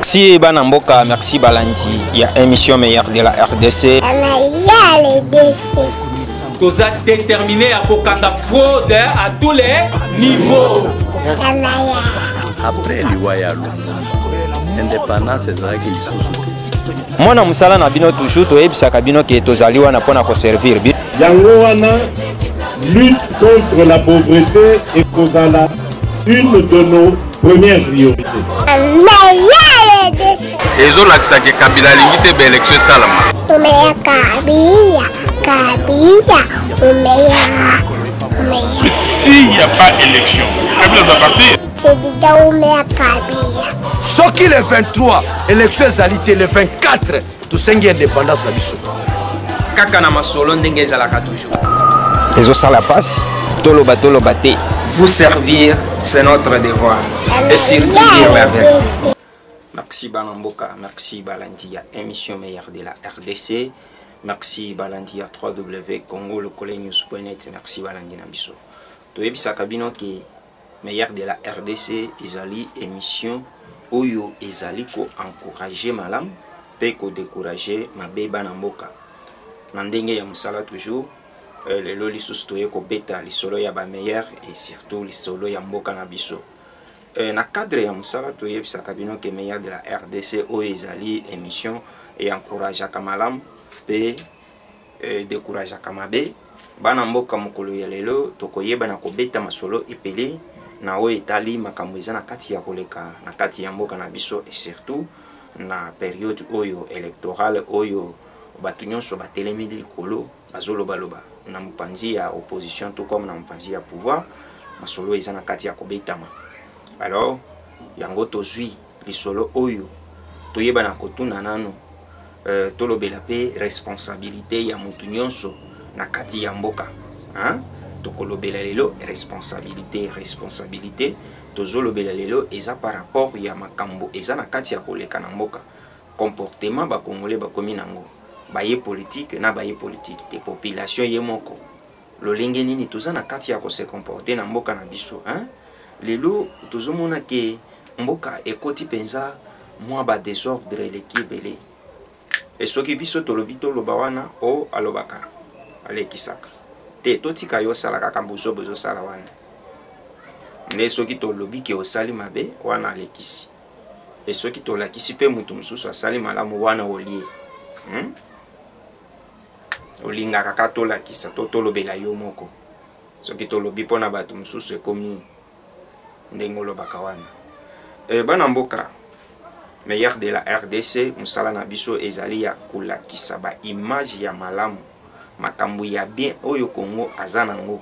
Merci bana mboka, merci balandi ya émission meilleure de la RDC. Toza déterminé ya kokanga fraude à tous les niveaux. Après liwa ya Lumumba, indépendance ezalaki lisusu te. Mwana mosala na bino toujours toyebisaka bino ke tozali wana mpo na koservir bino. Yango wana lutte contre la pauvreté ekozala une de nos premières priorités. Ezolakisa ke Kabila alingi te ba election esalama. S'il n'y a pas élection, Kabila doit partir. Soki le 23 élection ezali te, le 24 tosengi indépendance na biso. Kaka na masolo ndenge ezalaka toujours. Ezosala pasi toloba toloba te. Vous servir, c'est notre devoir. Et surtout dire la vérité. Merci bana mboka, merci balandi ya émission meilleure de la RDC. Merci balandi ya www.congolokolenews.net. Merci balandi na biso. Toyebisaka bino ke meilleure de la RDC ezali émission oyo ezali ko encourager malamu pe ko décourager mabe bana mboka. Na ndenge ya mosala toujours, lelo lisusu toye kobeta lisolo ya ba meilleur et surtout lisolo ya mboka na biso. Na cadre ya mosala toyebisaka bino ke meilleur de la RDC oyo ezali émission e encourageaka malamu pe décourageaka mabe bana mboka. Mokolo ya lelo tokoyeba na kobeta masolo epele na oyo etali makambo eza na kati ya koleka na kati ya mboka na biso, et surtout na période oyo électorale oyo bato nyonso batelemi likolo bazolobaloba na mopanzi ya opposition tout comme na mopanzi ya pouvoir. Masolo eza na kati ya kobetama. Alors yango tozwi lisolo oyo toyeba na kotuna nano, tolobela mpe responsabilité ya motu nyonso na kati ya mboka, hein? Tokolobela lelo responsabilité. Responsabilité tozolobela lelo eza par rapport ya makambo eza na kati ya koleka na mboka, comportement bakongole bakomi nango, baye politique na baye politique te, population ye moko, lolenge nini toza na kati ya kose comporter na mboka na biso, hein? Lelo tozomona ke mboka ekoti mpenza mwa ba désordre eleki ebele. E soki biso tolobi, toloba wana o alobaka alekisaka te, totika yo osala kaka buzoba ozosala wana. Nde soki tolobi ke osali mabe wana, alekisi. E soki tolakisi mpe moto mosusu asali malamu wana, olie, Olingaka kaka tolakisa to tolobela yo moko. Soki tolobi mpona bato mosusu, ekomi ndenge olobaka wana. Bana mboka, meilleur de la RDC, mosala na biso ezali ya kolakisa baimage ya malamu, makambo ya bien oyo Congo aza nango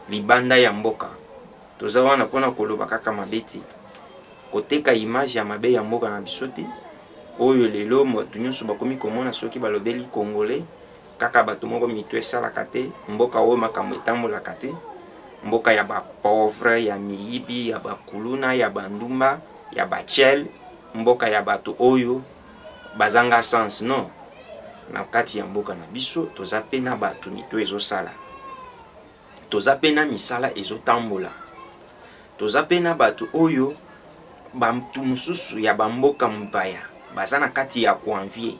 libanda ya mboka. Toza wana mpona koloba kaka mabe te, koteka image ya mabe ya mboka na biso te, oyo lelo bato nyonso bakomi komona. Soki balobeli Congolais, kaka bato moko mito esalaka te, mboka oyo makambo etambolaka te, mboka ya bapauvre, ya miyibi, ya bakuluna, ya bandumba, ya bachel, mboka ya bato oyo bazanga sens. Non, na kati ya mboka na biso toza mpe na bato mito ezosala, toza mpe na misala ezotambola, toza mpe na bato oyo bato mosusu ya bamboka mpaya baza na kati ya koenvier.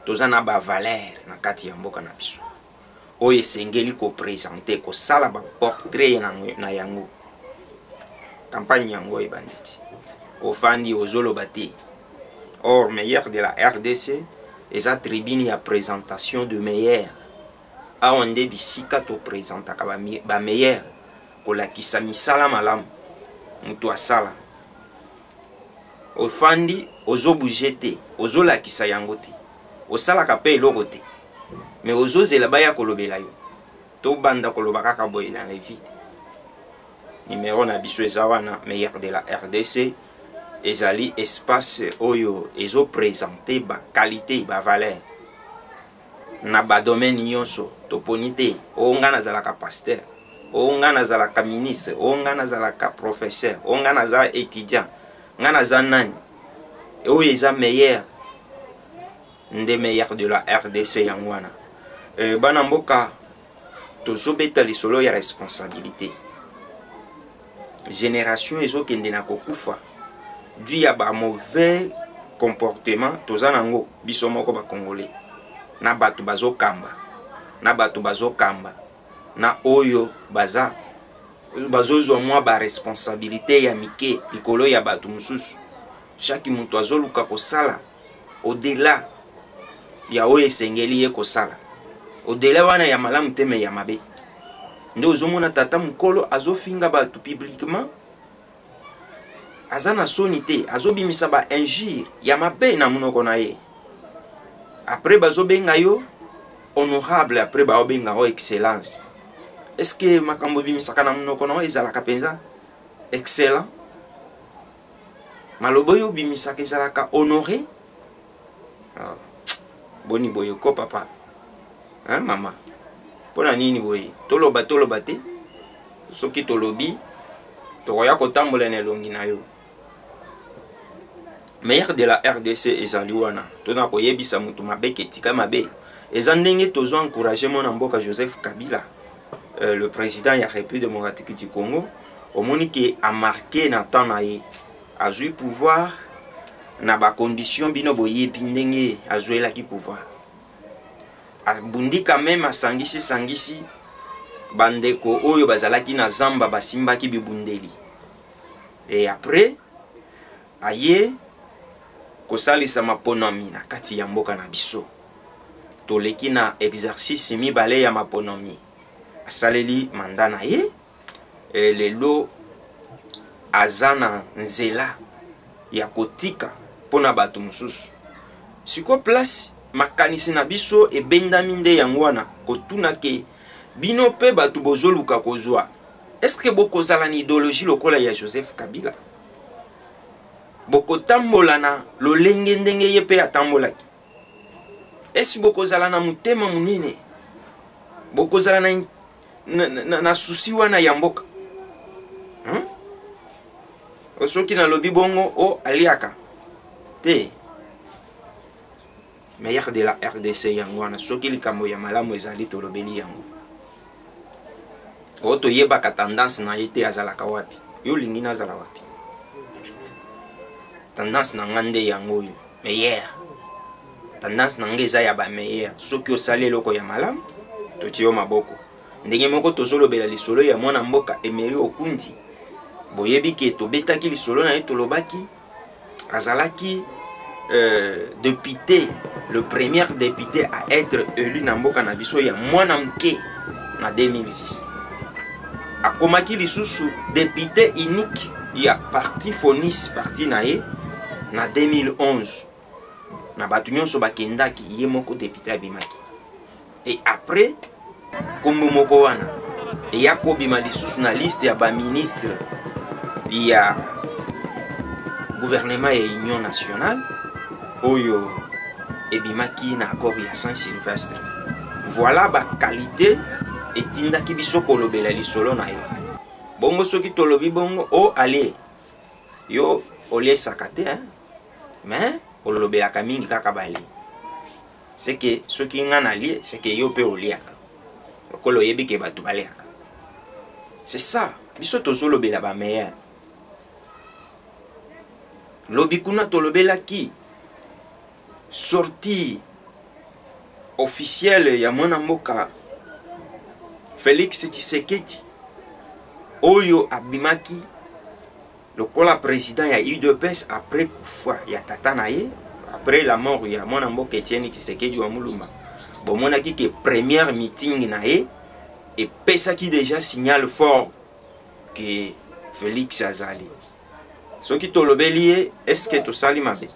Toza na bavaleur na kati ya mboka na biso oyo esengeli koprésenter, kosala baportrait na yango. Campagne yango ebandi ti ofandi ozoloba te. Or meilleur de la RDC eza tribune ya présentation de meilleur. Awa nde bisika toprésentaka bameilleur, kolakisa misala malamu moto asala. Ofandi, ozobouger te, ozolakisa yango te, osalaka mpe eloko te, mais ozozela baya kolobela yo. Tobanda koloba kaka boye na le vide. Numero na biso eza wana. Meilleur de la RDC ezali espace oyo ezoprésenter baqualité, bavaleur na badomaine nyonso. Toponi te oyo ngai nazalaka pasteur, oyo ngai nazalaka ministre, oyo ngai nazalaka professeur, oyo ngai naza étudiant, ngai naza nani. Oyo eza meilleur nde meilleur de la RDC yango wana. Bana mboka, tozobeta lisolo ya responsabilité. Génération ezokende na kokufa du ya bamauvais. Comportement toza nango biso moko ba congolais na bato bazokamba na bato bazokamba na oyo baza bazozwa mwa ba responsabilité ya mike likolo ya bato mosusu. Chaque moto azoluka kosala au-delà ya oyo esengeli ye kosala, au-delà wana ya malamu te me ya mabe. Nde ozomona tata mokolo azofinga bato publiquement, aza na soni te, azobimisa ba injure ya mabe na monoko na ye. Après bazobenga yo honorable, après baobenga yo excellence. Est-ce que makambo ebimisaka na monoko na yo ezalaka mpenza excellent? Maloba oyo obimisaka ezalaka honoré? Oh, boni boye ko papa, hein, mama, mpo na nini boye? Toloba toloba te, soki tolobi tokoya kotambola na elongi na yo. Meilleur de la RDC ezali wana tona koyebisa moto mabe ke tika mabe. Eza ndenge tozo encourager mwana mboka Joseph Kabila, le président ya République démocratique du Congo. Omoni ke amarke na temps na ye, azwi pouvoir na bacondition bino boyebi ndenge azwelaki pouvoir. Abundi quand même, asangisi sangisi bandeko oyo bazalaki na zamba, basimbaki bibundeli. Et après aye kosalisa maponomi na kati ya mboka na biso. Toleki na exercice mibale ya maponomi, asaleli mandat na ye. E lelo aza na nzela ya kotika mpona bato mosusu. Sikoyo place makanisi na biso ebendami nde yango wana kotuna ke bino mpe bato bozoluka kozwa, est-ce que bokozala na idéologie lokola ya Joseph Kabila? Bokotambola na lolenge ndenge ye mpe atambolaki? Est-ce bokozala na motema monene? Bokozala na souci wana ya mboka? Hein? Soki nalobi bongo o aliaka te. Meilleur de la RDC yango wana, soki likambo ya malamu ezali tolobeli yango. Oyo toyebaka tendance na ye te, azalaka wapi? Yo olingi nazala wapi? Tendance na nga nde yango oyo, meilleur. Tendance na nga eza ya ba meilleur. Soki osali eloko ya malamu, totie yo maboko. Ndenge moko tozolobela lisolo ya mwana mboka Emery Okundi. Boyebi ke tobetaki lisolo na ye, tolobaki azalaki député, le premier député à être élu na mboka na biso ya mwana moke na 2006. Akomaki lisusu député unique ya parti Fonis, parti na ye na 2011. Na bato nyonso bakendaki, ye moko député abimaki. Et après kombo moko wana eya kobima lisusu na liste ya ba ministre ya gouvernement ya Union nationale oyo ebimaki na accord ya Saint-Sylvestre. Voilà ba qualité etindaki biso kolobela lisolo na yo. Bongo soki tolobi bongo o allez yo oliesaka te, hein? Mais olobelaka mingi kaka bale. C'est que soki nga nalie, c'est que yo pe oliaka. Lokola oyebi ke bato baliaka. C'est ça, biso tozolobela ba meilleur. Lobi kuna tolobelaki sortie officielle ya mwana mboka Félix Tshisekedi oyo abimaki lokola président ya UDPS après kufa ya tata na ye, après la mort ya mwana mboka Etienne Tshisekedi wa Mulumba. Bomonaki ke première meeting na ye epesaki déjà signal fort ke Félix azali. Soki tolobeli ye, est-ce que tosali mabe?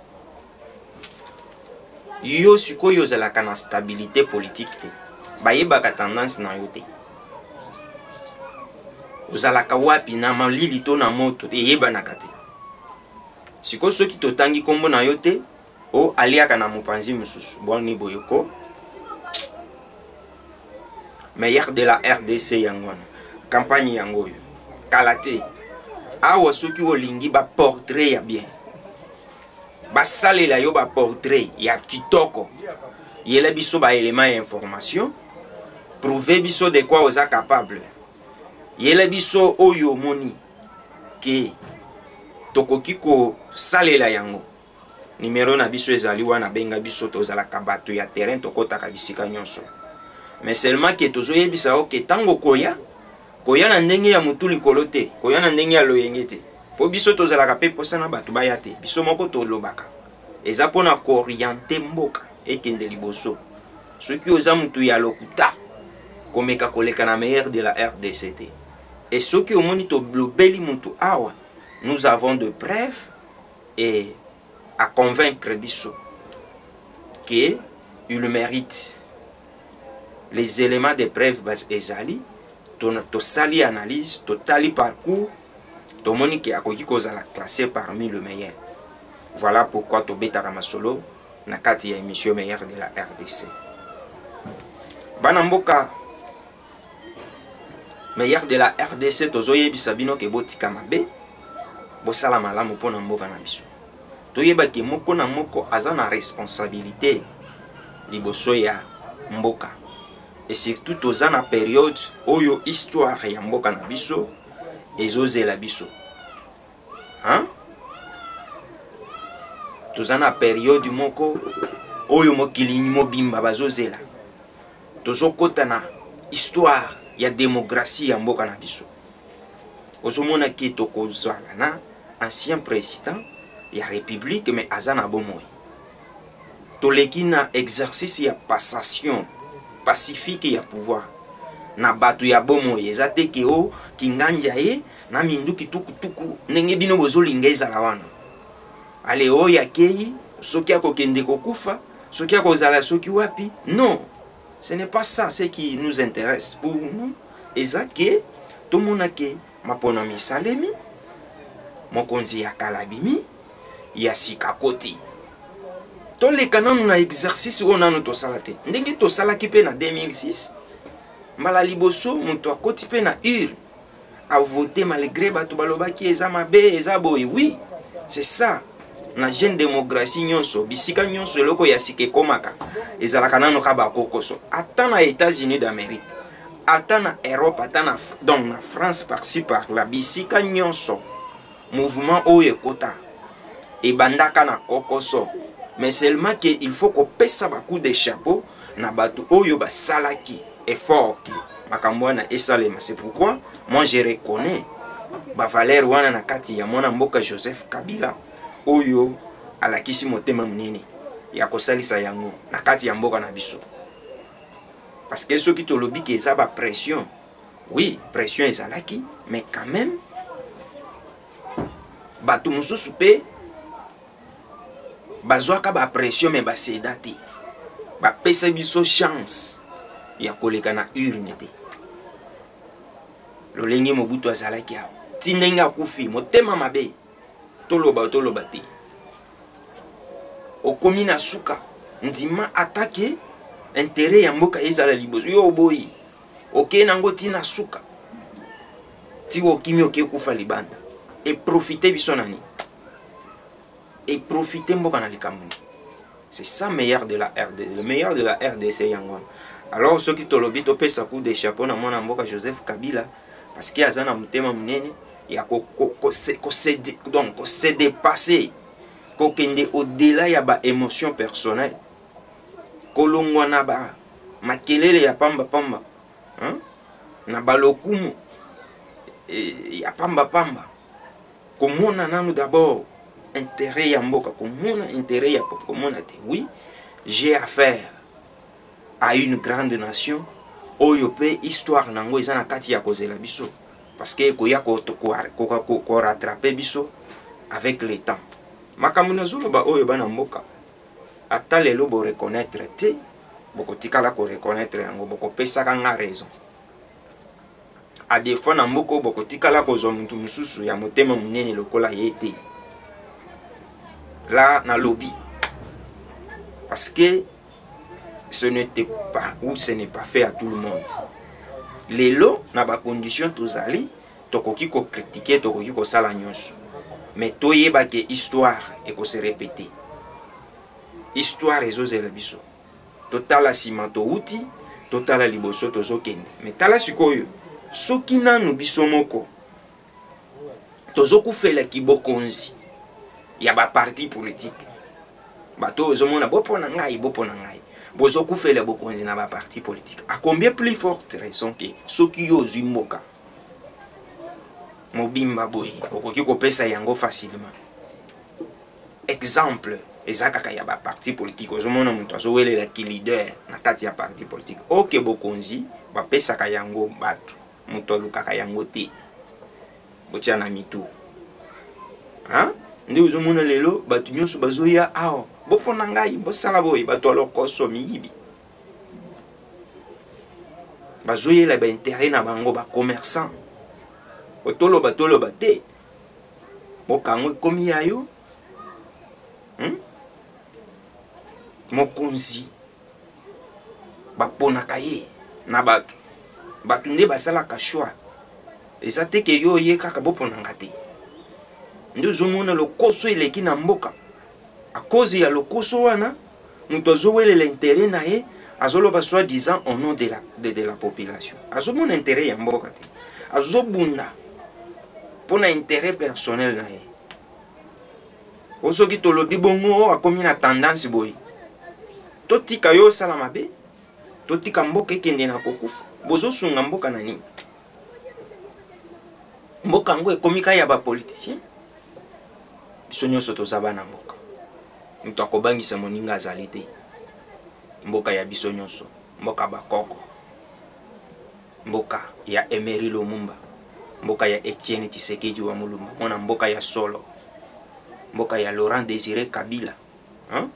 Yo sikoyo ozalaka na stabilité politique te, bayebaka tendance na yo te, ozalaka wapi na malili to na moto te, eyebanaka te. Sikoyo soki totangi kombo na yo te, o aliaka na mopanzi mosusu. Boni boye ko meilleur de la RDC yango wana campagne yango oyo kala te. Awa soki olingi ba portrait ya bien, basalela yo ba portrait ya kitoko, yela biso ba élément ya information, prouver biso de quoi oza capable, yela biso oyo omoni ke tokoki kosalela yango. Numero na biso ezali wana, benga biso, tozalaka bato ya terrain, tokotaka bisika nyonso. Mais seulement ke tozoyebisa yo ke ntango koya, koya na ndenge ya motu likolo te, koya na ndenge ya loyenge te, mpo biso tozalaka mpe mposa na bato baya te. Biso moko tolobaka eza mpo na kooriente mboka ekende liboso. Soki oza motu ya lokuta, komeka koleka na meilleur de la RDC te. Et soki omoni tolobeli motu awa, nous avons de preuves et à convaincre biso que il mérite. Les éléments de preuve bas ezali, tosali analyse, totali parcours, tomoni ke akoki kozala classé parmi le meilleur. Voilà pourquoi tobetaka masolo na kati ya émission meilleur de la RDC. Bana mboka, meilleur de la RDC, tozoyebisa bino ke botika mabe, bosala malamu mpona mboka na biso. Toyeba ke moko na moko aza na responsabilité liboso ya mboka. Et surtout toza na période oyo histoire ya mboka na biso ezozela biso. Hein? Toza na période moko oyo mokili mobimba bazozela. Tozokota na histoire ya démocratie ya mboka na biso. Ozomona ke tokozala na ancien président ya république, mais aza na bomoi. Toleki na exercice ya passation pacifique ya pouvoir na bato ya bomoi. Eza te ke o kinganja ye na minduki tukutuku ndenge bino bozolinga ezala wana. Ale oyo akei, soki akokende kokufa, soki akozala soki wapi, non, ce n'est pas ça ce qui nous intéresse. Pour nous eza ke tomona ke maponami esalemi, mokonzi ya kala abimi, ya sika koti. Toleka nanu na exercice oyo nanu tosala te, ndenge tosalaki mpe na 2006 mbala liboso moto akoti mpe na urne avote, malgré bato balobaki eza mabe, eza boye. Oui, c'est ça na jeune démocratie nyonso, bisika nyonso eloko ya sika ekomaka ezalaka nano ka bakokoso. Ata na États-Unis d'Amérique, ata na Europe, ata na, donc na France, par-ci par-là, bisika nyonso mouvement oyo ekota ebandaka na kokoso. Mais seulement que il faut kopesa ba coup de chapeau na bato oyo basalaki effort ke makambo wana esalema. C'est pourquoi moi je reconnais ba valeur wana na kati ya mwana mboka Joseph Kabila, oyo alakisi motema monene ya kosalisa yango na kati ya mboka na biso. Parce que soki tolobi ke eza ba pression, oui, pression ezalaki, mais quand même bato mosusu mpe bazwaka ba pression, mais baseda te, bapesa biso chance ya koleka na urne te. Lolenge Mobutu azalaki awa ti ndenge akufi, motema mabe, toloba toloba te, okomi na suka, ndima atake intérêt ya mboka ezala liboso, yo oboyi, okei nango ti na suka, ti okimi, okei kufa libanda. Eprofite biso na nini? Eprofite mboka na likambo nini? C'est ça meilleur de la RDC, le meilleur de la RDC yango wana. Alors soki tolobi topesa coup de chapeau na mwana mboka Joseph Kabila, parce que aza na motema monene ya donc kose dépasser, kokende au-delà ya ba émotion personnelle, kolongwa na ba makelele ya pamba pamba, hein? Na balokumu ya pamba pamba, komona nanu d'abord intérêt ya mboka, komona intérêt ya peuple, komona te oui, j'ai affaire à une grande nation oyo mpe histoire nango eza na kati ya kozela biso, parce que ekoya korattrape biso avec le temps. Makambo nazoloba oyo, bana mboka, ata lelo boreconnaître te, bokotikala koreconnaître yango, bokopesaka nga raison. A des fois na mboka oyo bokotikala kozwa motu mosusu ya motema monene lokola ye te. La nalobi parce que ce n'était pas ou ce n'est pas fait à tout le monde. Lelo na bacondition tozali, tokoki kokritike, tokoki kosala nyonso, mais toyeba ke histoire ekose répéter, histoire ezozela biso. Totala nsima touti, totala liboso tozokende. Mais tala sikoyo, soki nanu biso moko tozokufelaki bokonzi ya baparti politique. Bato oyo ozomona bopona ngai, bopona ngai, bozokufela bokonzi na baparti politique. A combien plus forte raison ke soki yo ozwi mboka mobimba boye, okoki kopesa yango facilement. Exemple eza kaka ya baparti politique. Ozomona moto azowelela ki leader na kati ya parti politique. Oke, bokonzi bapesaka yango bato, moto alukaka yango te. Botia na mitu, hein? Nde ozomona lelo bato nyonso bazoya awa, bopona ngai, bosala boye. Bato ya lokoso, miyibi, bazoyela baintérêt na bango, bacommerçant. Otoloba toloba te, bokango ekomi ya yo, Mokonzi baponaka ye na bato, bato nde basalaka choix. Eza te ke yo oye kaka boponanga te. Nde ozomona lokoso eleki na mboka. A cause ya lokoso wana, moto azowelela intérêt na ye, azoloba soi disant au nom de la population. Azomona intérêt ya mboka te, azobunda mpo na intérêt personnel na ye. O soki tolobi bongo, oyo akomi na tendance boye, totika yo osala mabe, totika mboka ekende na kokufa. Bozosunga mboka na nini? Mboka yango ekomi kaka ya bapoliticien. Biso nyonso toza bana mboka, moto akobangisa moninga azali te. Mboka ya biso nyonso, mboka bakoko, mboka ya Emery Lumumba, mboka ya Etienne Tshisekedi wa Mulumba, mwana mboka ya solo, mboka ya Laurent Désiré Kabila, hein?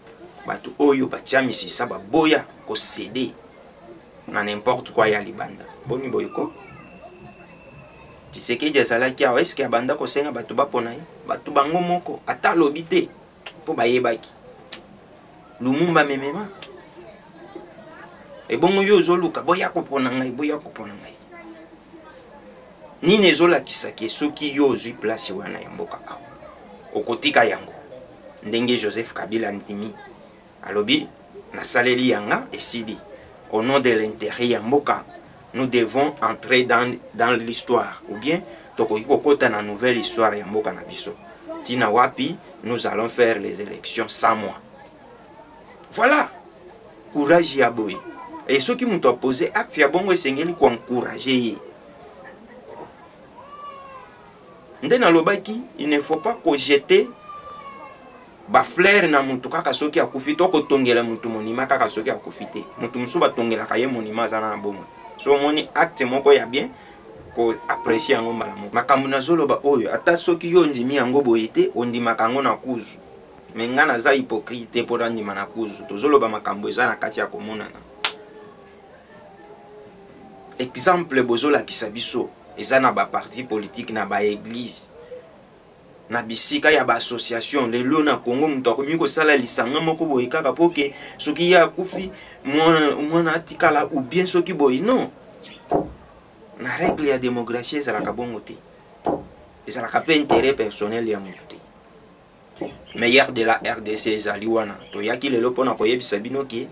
Bato oyo batia misisa, baboya kocéder na n'importe quoi ya libanda. Boni boyeko Tshisekedi azalaki awa, eske abanda kosenga bato bapona ye? Bato bango moko, ata alobi te, mpo bayebaki Lumumba memema. Ebongo yo ozoluka boya kopona ngai, boya kopona ngai, nini ezolakisa ke soki yo ozwi place wana ya mboka awa, okotika yango ndenge Joseph Kabila ndimi, alobi nasaleli yanga esili. Au nom de l'intérêt ya mboka, nous devons entrer dans l'histoire, ou bien tokoki kokota na nouvelle histoire ya mboka na biso. Ntina wapi nous allons faire les élections sans moi. Voilà courage ya boye. E soki moto apose acte ya bongo, esengeli koencourager ye. Nde nalobaki, il ne faut pas kojeter bafleur na motu kaka soki akufi, to kotongela motu monument kaka soki akufi te. Motu mosusu batongelaka ye monument aza na bomoi. So omoni acte moko ya bien, koapprécier yango mbala moko. Makambo nazoloba oyo, ata soki yo ondimi yango boye te, ondimaka yango na kuzu, me nga naza hypocrite te mpo nandima na kuzu. Tozoloba makambo eza na kati ya komonana. Exemple bozolakisa biso eza na baparti politique, na baéglise, na bisika ya baassociation. Lelo na Congo, moto akomi kosala lisanga moko boye kaka mpo ke soki ye akufi, mwana atikala, ou bien soki boye. Non, na règle ya démocratie ezalaka bongo te, ezalaka mpe intérêt personnel ya motu te. Meilleur de la RDC ezali wana. Toyaki lelo mpona koyebisa bino ke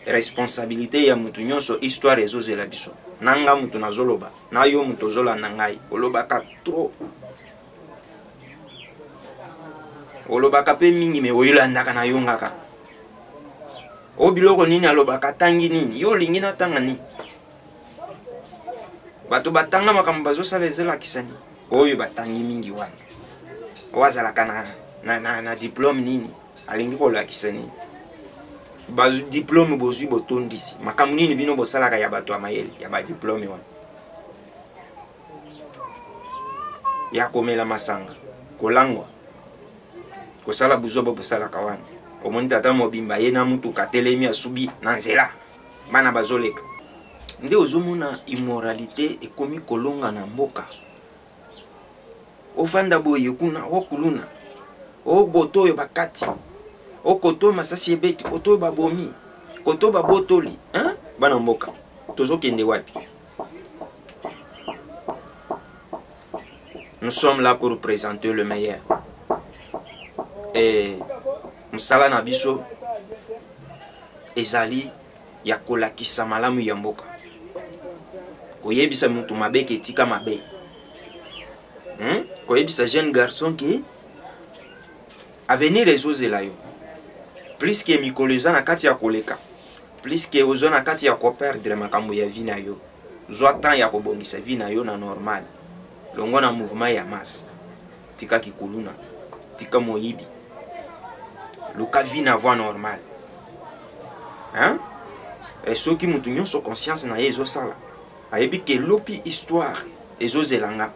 responsabilité ya motu nyonso, histoire ezozela biso. Na nga motu nazoloba, na yo moto ozolanda ngai, olobaka trop, olobaka mpe mingi, me oyolandaka na yo ngaka o biloko nini alobaka, atangi nini? Yo olingi natanga nini? Bato batanga, makambo bazosala ezolakisa nini? Oyo batangi mingi wana, oyo azalaka na diplôme nini, alingi kolakisa nini? Badiplôme bozwi, botondisi makambo nini? Bino bosalaka ya bato ya mayele ya badiplôme wana ya komela masanga, kolangwa, kosala buzoba bosalaka wana. Omoni tata mobimba ye na mutuka, atelemi, asubi na nzela, bana bazoleka. Nde ozomona immoralité ekomi kolonga na mboka. Ofanda boye kuna, okuluna oboto oyo bakati, okoto masasi ebeti, koto oyo babomi, koto babotoli, hein? Bana mboka, tozokende wapi? Nous sommes là pour présenter le meilleur. Et mosala na biso ezali ya kolakisa malamu ya mboka, koyebisa moto mabe ke etika mabe, Koyebisa jeune garçon ke avenir ezozela yo. Plus que mikolo eza na kati ya koleka, plus que oza na kati ya koperdre makambo ya vie na yo. Zwa temps ya kobongisa vie na yo na normal. Longwa na mouvement ya masse. Tika kikuluna, tika moyibi. Luka vie na voie normale. Hein? Et soki mutu nyonso conscience na ye ezosala, ayebi ke lobi histoire ezozela nga.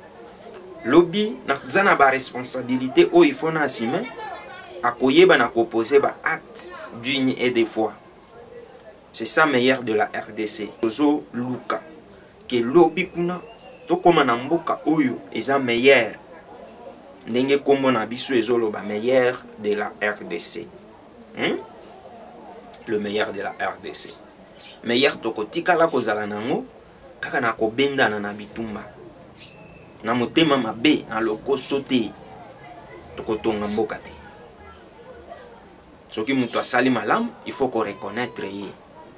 Lobi naza na ba responsabilité oyo il faut na assumer, akoyeba na koposer ba acte d'une et des fois. C'est ça meilleur de la RDC. Tozo luka ke lobi kuna tokoma na mboka oyo eza meilleur ndenge kombo na biso ezoloba meilleur de la RDC. Le meilleur de la RDC. Meilleur tokotikala kozala nango kaka na kobendana na bitumba na motema mabe na lokoso te, tokotonga mboka te. Soki moto asali malamu, il faut ko reconnaître ye.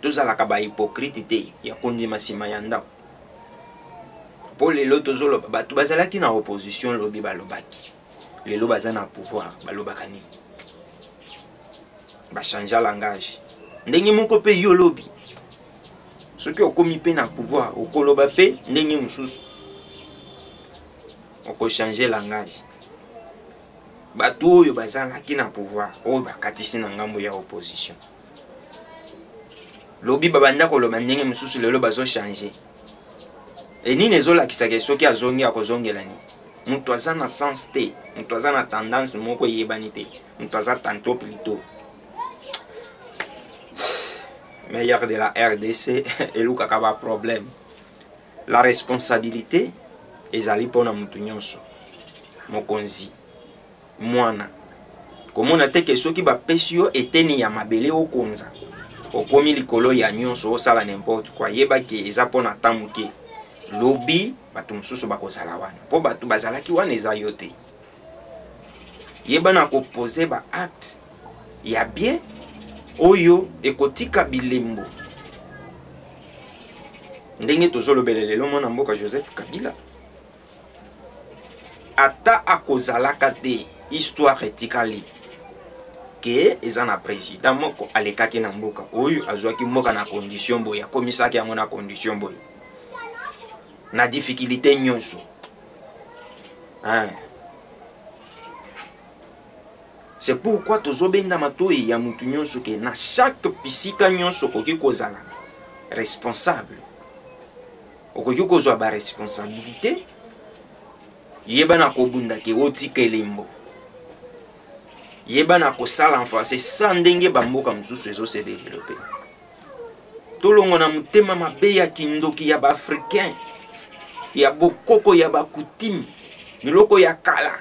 Tozalaka ba hypocrite te ya kondima nsima ya ndako. Po lelo tozoloba bato bazalaki na opposition lobi balobaki, lelo baza na pouvoir balobaka nini? Bachangea langage. Ndenge moko pe yo lobi soki okomi pe na pouvoir okoloba pe ndenge mosusu, okochange langage. Bato oyo bazalaki na pouvoir oyo bakatisi na ngambo ya opposition lobi babanda koloba ndenge mosusu, lelo bazochange. E nini ezolakisaka soki azongi akozongela nini? Moto aza na sens te, moto aza na tendance moko eyebani te, moto aza tantôt plutôt meilleur de la RDC elukaka ba problème. La responsabilité ezali mpona moto nyonso, mokonzi, mwana. Komona te ke soki bapesi yo eteni ya mabele okonza, okomi likolo ya nyonso, osala n'importe quoi. Yeba ke eza mpona temps moke, lobi bato mosusu bakozala wana, mpo bato bazalaki wana eza yo te. Yeba na kopose ba acte ya bien oyo ekotika bilembo. Ndenge tozolobela lelo mwana mboka Joseph Kabila, ata akozalaka te, histoire etikali ke eza na président moko alekaki na mboka oyo, azwaki mboka na condition boye, akomisaki yango na condition boye, na difficulté nyonso. Hein. C'est pourquoi tozobenda matoyi ya mutu nyonso ke na chaque pisika nyonso okoki kozala responsable, okoki kozwa ba responsabilité, yeba na kobunda ke otika elembo, yeba na kosala en français sans ndenge ba mboka mosusu ezo se développer. Tolongo na motema mabe ya kindoki ya ba africain, ya bokoko ya ba coutume, biloko ya kala,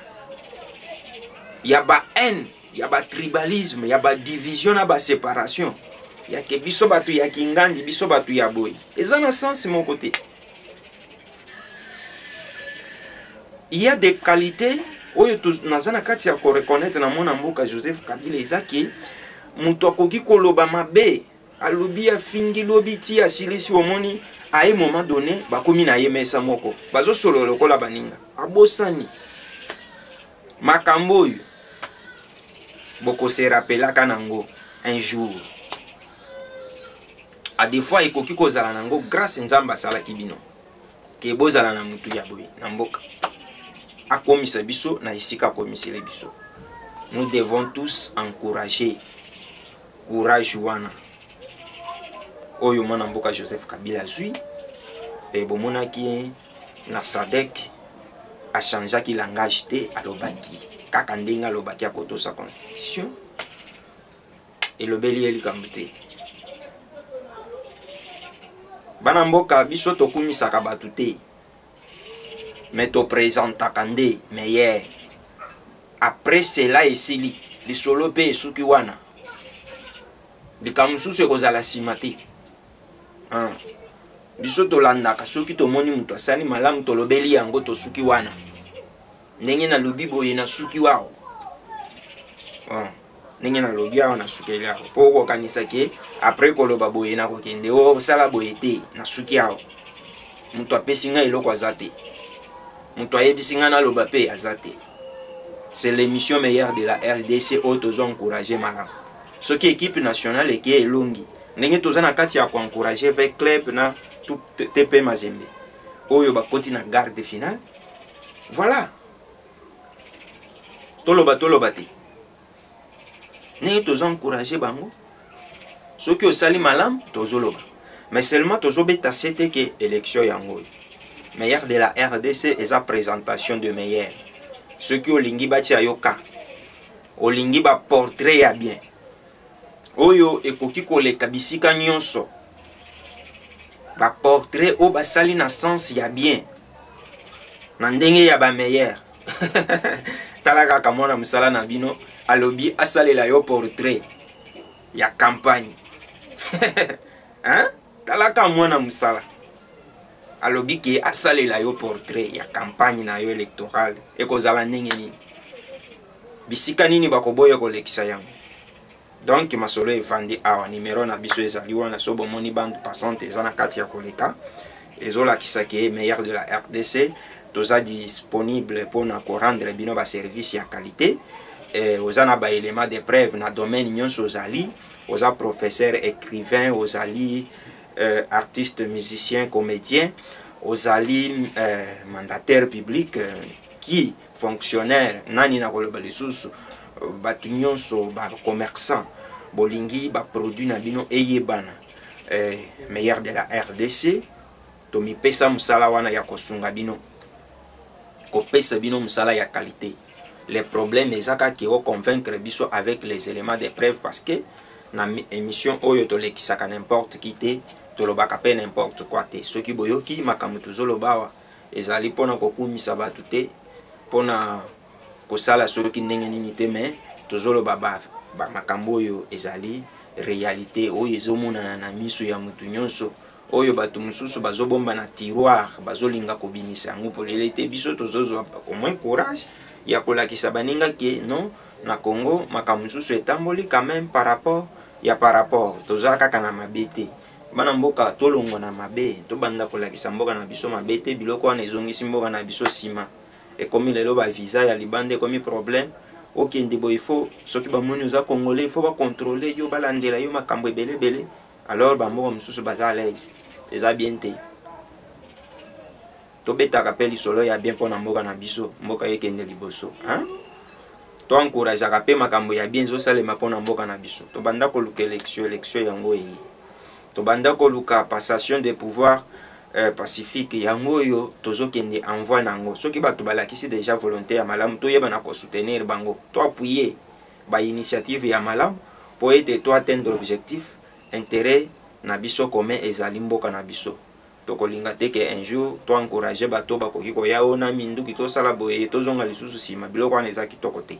ya ba haine, ya ba tribalisme, ya ba division na ba séparation, ya ke biso bato ya kingandi, biso bato ya boye, eza na sens moko te. Il y a des qualités oyo naza na kati ya ko reconnaître na mwana mboka Joseph Kabila, eza ke moto akoki koloba mabe, alobi afingi lobi ti asilisi, omoni à un moment donné bakomi na ye mesa moko, bazosolola lokola baninga, abosani makambo oyo bokoserapelaka nango un jour. A des fois ekoki kozala nango grâce Nzambe asalaki bino ke bozala na mutu ya boye na mboka, akomisa biso na esika akomisele biso. Nous devons tous encourager courage wana oyo mwana mboka Joseph Kabila azwi. E bomonaki na SADC achangeaki langage te, alobaki kaka ndenge alobaki akotosa constitution, elobeli ye likambo te. Bana mboka biso tokumisaka bato te, mais topresentaka nde meilleur. Après cela esili, lisolo pe esuki wana, likambo mosusu ekozala nsima te. Hein. Biso tolandaka, soki tomoni moto asali malamu tolobeli yango, tosuki wana. Ndenge nalobi boye nasuki wao. Hein. Ndenge nalobi awa nasukeli awa, po okokanisa ke après koloba boye nakokende osala boye te, nasuki awa. Moto apesi ngai eloko aza te, moto ayebisi ngai naloba pe aza te. C'est l'émission meilleure de la RDC oyo tozo encourager malamu. Soki equipe nationale eke elongi, ndenge toza na kati ya koencourage ve club na TP Mazembe oyo bakoti na garde finale, voilà, toloba toloba te ndenge tozo encourage bango. Soki osali malamu tozoloba, mais seulement tozobeta sete ke élection yango oyo. Meilleur de la RDC eza présentation de meilleur. Soki olingi batia yo ka, olingi ba portrait ya bien oyo ekoki koleka bisika nyonso, ba portrait oyo basali na sens ya bien, na ndenge ya ba meilleur. Tala kaka mwana mosala na bino alobi asalela yo portrait ya campagne. Hein? Talaka mwana mosala alobi ke asalela yo portrait ya campagne na yo électorale, ekozala ndenge nini, bisika nini bakoboya kolekisa yango. Donc masolo evandi awa, numero na biso ezali wana. So bomoni bande passante eza na kati ya koleka, ezolakisa ke meilleur de la RDC toza disponible mpona korendre bino baservice ya qualité. Oza na baélément de preuve na domaine nyonso ozali, oza professeur, écrivain, ozali artiste, musicien, comédien, ozali mandataire public, qui fonctionnaire, nani na koloba lisusu, bato nyonso, bacommerçant, bolingi baproduit na bino eyebana, meilleur de la RDC tomipesa mosala wana ya kosunga bino, kopesa bino mosala ya qualité. Le problème eza kaka oconvaincre biso avec les éléments de preuve, parce que na émission oyo tolekisaka n'importe qui te, tolobaka mpe n'importe quoi te. Soki boyoki makambo tozoloba awa, ezali mpona kokumisa bato te, mpona kosala soki ndenge nini te, mais tozoloba ba makambo oyo ezali réalité, oyo ezomonana na miso ya motu nyonso, oyo bato mosusu bazobomba na tiroir, bazolinga kobimisa yango polele te. Biso tozozwa au moins courage ya kolakisa baninga ke non, na Congo makambo mosusu etamboli quand même par rapport toza kaka na mabe te. Bana mboka, tolongwa na mabe, tobanda kolakisa mboka na biso mabe te. Biloko wana ezongisi mboka na biso nsima. Ekomi lelo bavisa ya libanda ekomi problème. Okende boye, ifo soki bamoni oza Congolais, ifo bacontrôle yo, balandela yo makambo ebele ebele. Alors bamboka mosusu baza à l'aise, eza bien te. Tobetaka mpe lisolo ya bien mpo na mboka na biso, mboka ekende liboso, hein? Toencourageaka mpe makambo ya bien ezosalema mpo na mboka na biso. Tobanda koluka élection, élection yango eye. Tobanda koluka passation de pouvoir pacifique, yango oyo tozokende envoi na yango. Soki bato balakisi déjà volonté ya malamu, toyeba na kosoutenir bango, toappuyer bainitiative ya malamu mpo ete toatteindre objectif. Intérêt na biso commun ezali mboka na biso. Tokolinga te ke un jour toencourage bato bakoki koya oyo na minduki, tosala boye, tozonga lisusu nsima. Biloko wana eza kitoko te.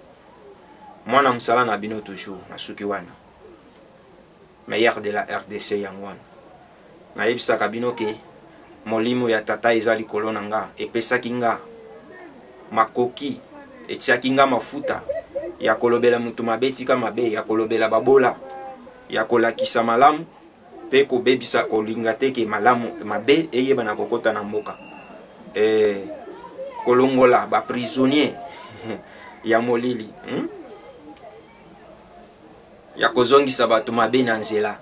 Mwana mosala na bino toujours na suki wana, meilleur de la RDC yango wana. Nayebisaka bino ke molimo ya tata eza likolo na nga, epesaki nga makoki, etiaki nga mafuta ya kolobela motu mabe tika mabe, ya kolobela babola, ya kolakisa malamu mpe kobebisa, kolinga te ke malamu mabe eyebana kokɔta na mboka, kolongola baprisonnier ya molili, Ya kozongisa bato mabe na nzela,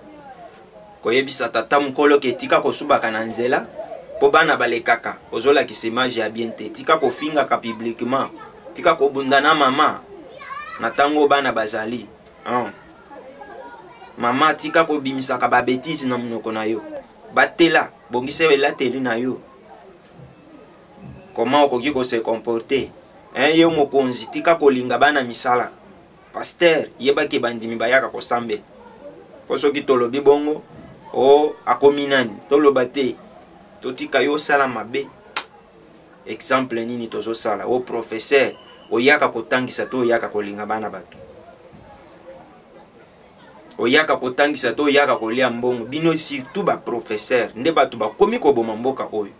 koyebisa tata mokolo ke tika kosubaka na nzela mpo bana balekaka, ozolakisa image ya bien te. Tika kofingaka publiquement, tika kobunda na mama na ntango bana bazali, oh. Mama, tika kobimisaka babêtises na monoko na yo, batela, bongisa elateli na yo, comment okoki kose comporter, hein? Yo mokonzi, tika kolinga bana misala. Pasteur, yebaki bandimi bayaka kosambela, mpo soki tolobi bongo o akomi nani? Toloba te, totika yo osala mabe. Exemple nini tozosala? O professeur, oyaka kotangisa to oyaka kolinga bana bato? Oyaka kotangisa to oyaka kolia mbongo? Bino surtout baprofesseur nde bato bakomi koboma mboka oyo.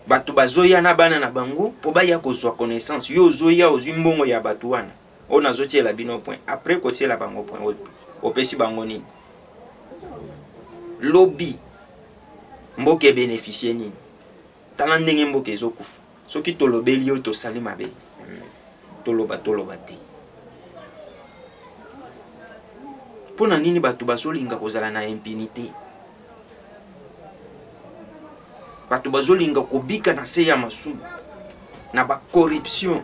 Bato bazoya na bana na bango mpo baya kozwa connaissance, yo ozoya ozwi mbongo ya bato wana. Oyo nazotiela bino point, après kotiela bango point, opesi bango nini? Lobi mboka ebénéficie nini? Tala ndenge mboka ezokufa. Soki tolobeli yo, tosali mabe. Toloba toloba te. Mpo na nini bato bazolinga kozala na impunité? Bato bazolinga kobika na se ya masumu, na ba corruption,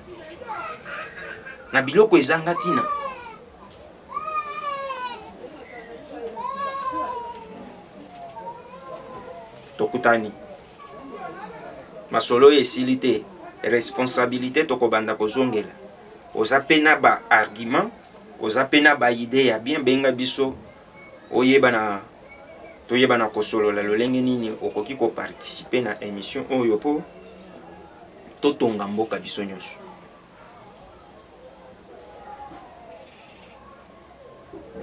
na biloko ezanga ntina. Tokutani. Masolo oyo esili te. Responsabilité tokobanda kozongela. Oza pe na ba argument, oza pe na ba idée ya bien, benga biso oyeba na toyeba na kosolola lolenge nini okoki ko participer na émission oyo po totonga mboka biso nyonso.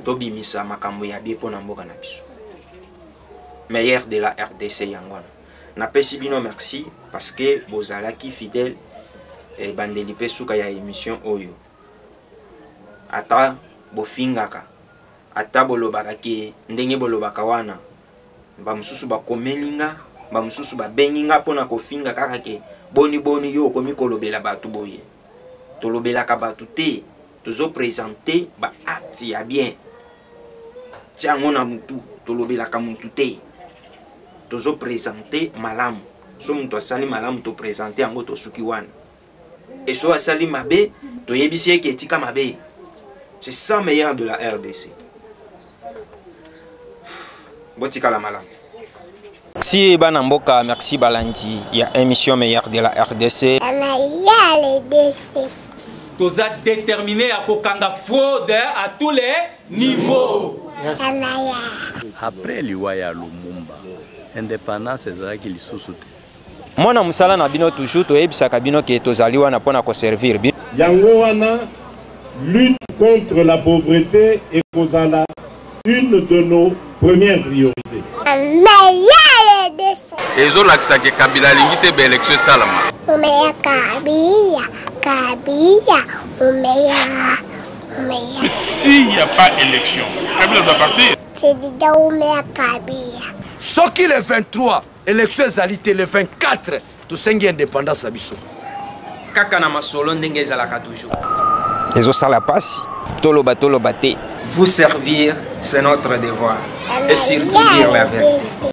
Tobimisa makambo ya bien pona mboka na biso. Meilleur de la RDC yango wana. Napesi bino merci parce que bozalaki fidèle ebandeli pe suka ya émission oyo. Ata bofingaka, ata bolobaka ke ndenge bolobaka wana, ba mosusu bakomeli nga, ba mosusu babengi nga pona kofinga kaka ke boni boni yo okomi kolobela bato boye. Tolobelaka bato te, tozo présenter ba actes ya bien. Tia yango na mutu, tolobelaka mutu te. Tozo présenter malamu. So mutu asali malamu to présenter yango tosuki wana. Et so asali mabe, toyebisi ye ke etika mabe. C'est ça meilleur de la RDC. Botikala malamu. Merci bana mboka, merci balandi ya émission meilleure de la RDC. Toza déterminé à kokanga fraude à tous les niveaux. Après liwa ya Lumumba, indépendance ezalaki lisusu te. Mwana musala na bino toujours toyebisaka bino ke tozali wana pona ko servir bino. Yango wana lutte contre la pauvreté ekozala une de nos premières priorités. Ezolakisa ke Kabila alingi te ba élection esalama. Umeya Kabila, Kabila, umeya, umeya. S'il n'y a pas élection, Kabila doit partir. Président umeya Kabila. Soki le 23 élection ezali te, le 24 tosengi indépendance na biso. Kaka na masolo ndenge ezalaka toujours. Ezosala pasi, toloba toloba te. Vous servir, c'est notre devoir. Et surtout dire la vérité.